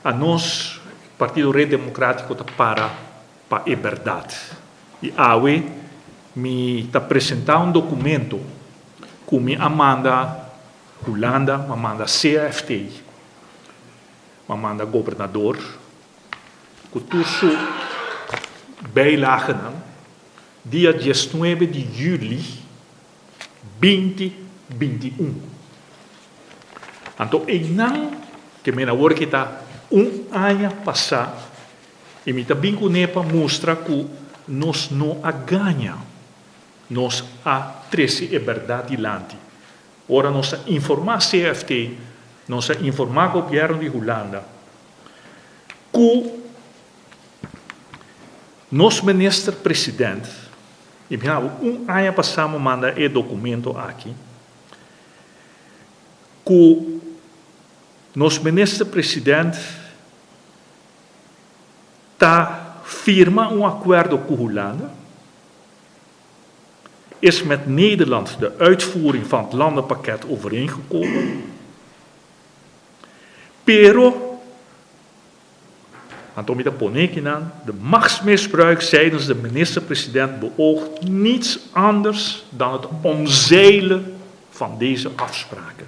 Anos, Partido Red Democratico ta para pa e berdad. Y awe mi ta presenta un documento cu mi a manda Hulanda, mi a manda CAFT, mi a manda Gobernador cu tur su bijlagenan dia diesnuebe di juli 2021. Anto einan ke men awor ki ta un aña pasá i mi ta bin kuné pa mustra ku nos no a gaña, nos a trese e bèrdat dilanti. Ora nos a informá CFT, nos a informá gobièrnu di Hulanda ku nos minister president, i mi habo un aña pasá mi manda e dokumento aki, ku nos minister president ta firma un akuerdo ku Hulanda, is met Nederland de uitvoering van het landenpakket overeengekomen. Pero, anto mi ta pone akinan, de machtsmisbruik zijdens de minister-president beoogt niets anders dan het omzeilen van deze afspraken.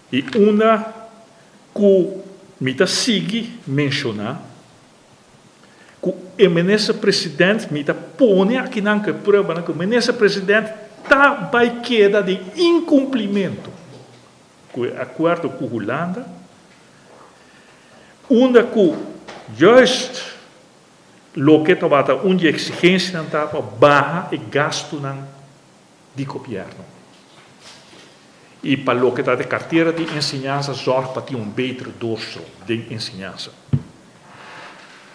I unda ku mi ta sigui menshoná ku e minister-president, mi ta pone akinan ku e pruebanan ku e minister-president ta bai keda den inkumplimento ku e akuerdo ku Hulanda, unda ku juist loke tabata un di e eksigensianan ta pa baha e gastunan di gobièrnu. I pa loke ta de kartera di enseñansa zòrg pa tin un beter doorstroom den enseñansa.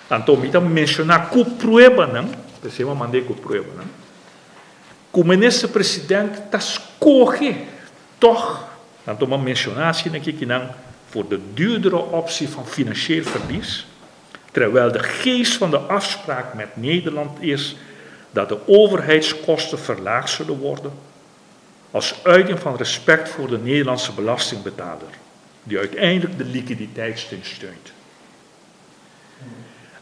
Anto mi ta menshoná ku pruebanan, p'esei mi a mand'é ku pruebanan, ku minister president ta skohe tòg, anto mi a menshoná asina aki kinan voor de duurdere optie van financieel verlies, terwijl de geest van de afspraak met Nederland is dat de overheidskosten verlaagd zullen worden, als uiting van respect voor de Nederlandse belastingbetaler, die uiteindelijk de liquiditeitssteun steunt.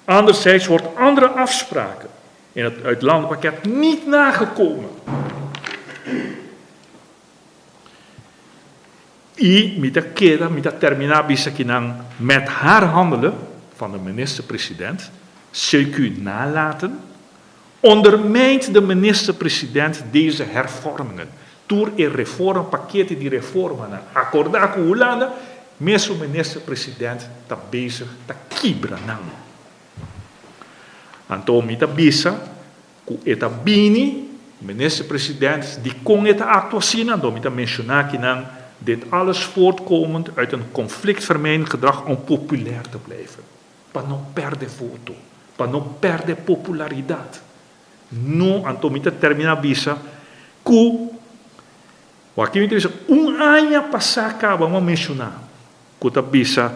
Anderzijds wordt andere afspraken in het uitlandpakket niet nagekomen. I mi ta keda, mi ta terminá bisa kinan met haar handelen van de minister-president, CQ nalaten, ondermijnt de minister-president deze hervormingen. Tur e reform, pakete di reformanan akordá ku Hulanda, mesun minister-president ta bezig ta kibra nan. Anto mi ta bisa Ku e ta bini, Minister President, dikon e ta aktua asina? Anto mi ta menshoná kinan, Dit alles voortkomend uit een conflictvermijdend gedrag om populair te blijven. Pa no pèrdè voto, pa no pèrdè popularidat. No, anto mi ta terminá bisa ku, wak mi ta bisa, un aña pasá kaba mi a menshoná ku ta bisa,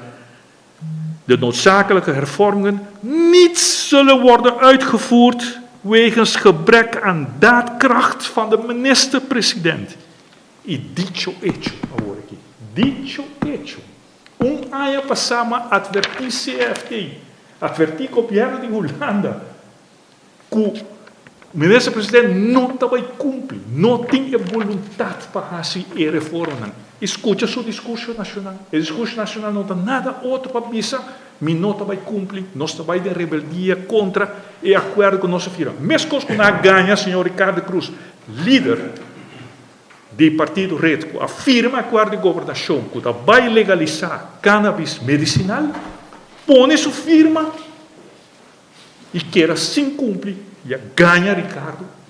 De noodzakelijke hervormingen niet zullen worden uitgevoerd wegens gebrek aan daadkracht van de minister-president. I dicho hecho, awor aki, dicho hecho. Un aña pasá m'a advertí CFT, advertí gobièrnu di Hulanda, ku minister-president no ta bai kumpli, no tin e boluntat pa hasi e reformanan. I skucha su diskurso nashonal. E diskurso nashonal no ta nada otro pa bisa mi no ta bai kumpli, nos ta bai den rebeldia kontra e akuerdo ku nos a firma. Meskos ku nan a gaña señor Ricardo Cruz, lider di partido red ku a firma akuerdo di gobernashon ku ta bai legalisá cannabis medisinal, pone su firma. I keda sin kumpli i a gaña Ricardo.